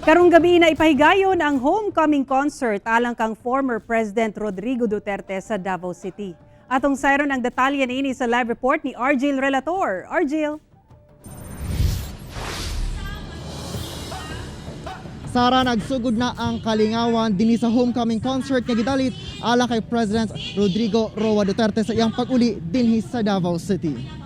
Karong gabi na ipahigayon ang homecoming concert alang kang former President Rodrigo Duterte sa Davao City. Atong sayron ang detalye niini sa live report ni Argel Relator. Argel. Sara, nagsugod na ang kalingawan dinhi sa homecoming concert nga gidalit alang kay President Rodrigo Roa Duterte sa iyang pag-uli dinhi sa Davao City.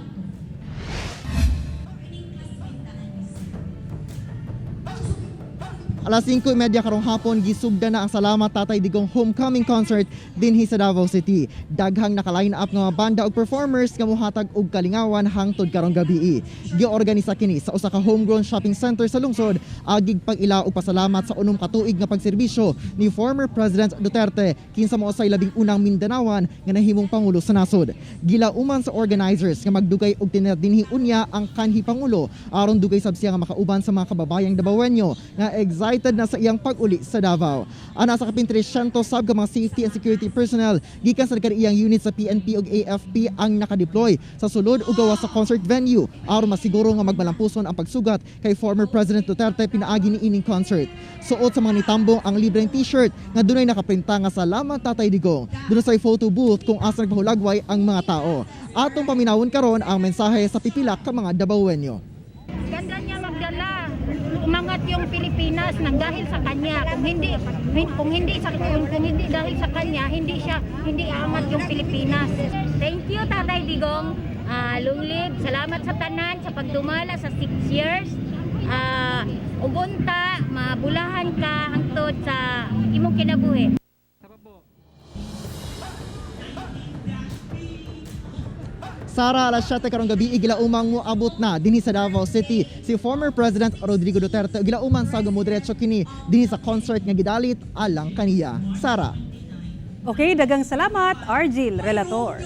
Alas 5:30 karong hapon, gisugda na ang Salamat Tatay Digong Homecoming Concert dinhi sa Davao City. Daghang naka-line up nga mga banda ug performers nga mohatag og kalingawan hangtod karong gabii. Giorganisa kini sa usa ka homegrown shopping center sa lungsod agig pag-ila og pasalamat sa 6 ka tuig nga pagserbisyo ni former President Duterte, kinsa mao say 11 unang Mindanaoan nga nahimong pangulo sa nasod. Gilauman sa organizers nga magdugay og tinira dinhi unya ang kanhi pangulo aron dugay sab siya nga makauban sa mga kababayang Dabawenyo nga excited na sa iyang pag-uli sa Davao. Ana sa kapin 300 sab ka mga safety and security personnel gikan sa iyang unit sa PNP ug AFP ang nakadeploy sa sulod ug gawas sa concert venue aron masiguro nga magmalampuson ang pagsugat kay former President Duterte pinaagi ni ining concert. Suot sa mga nitambong ang libreng t-shirt nga dunay nakaprinta nga "Salamat Tatay Digong". Duna say photo booth kung asa nagpahulagway ang mga tao. Atong paminawon karon ang mensahe sa pipila ka mga Dabawenyo. Ganda niya magdala. Umangat yung Pilipinas nang dahil sa kanya. Kung hindi dahil sa kanya, hindi aangat yung Pilipinas. Thank you, Tatay Digong. Long live. Salamat sa tanan sa pagdumala sa 6 years. Ugunta, mabulahan ka hangtod sa imong kinabuhi. Sara, alas 7 karong gabi, gilaumang mo abot na dinhi sa Davao City si former President Rodrigo Duterte. Gilauman sa gumudiretso kini dinhi sa concert nga gidalit alang kaniya. Sara. Okay, daghang salamat, Argel Relator.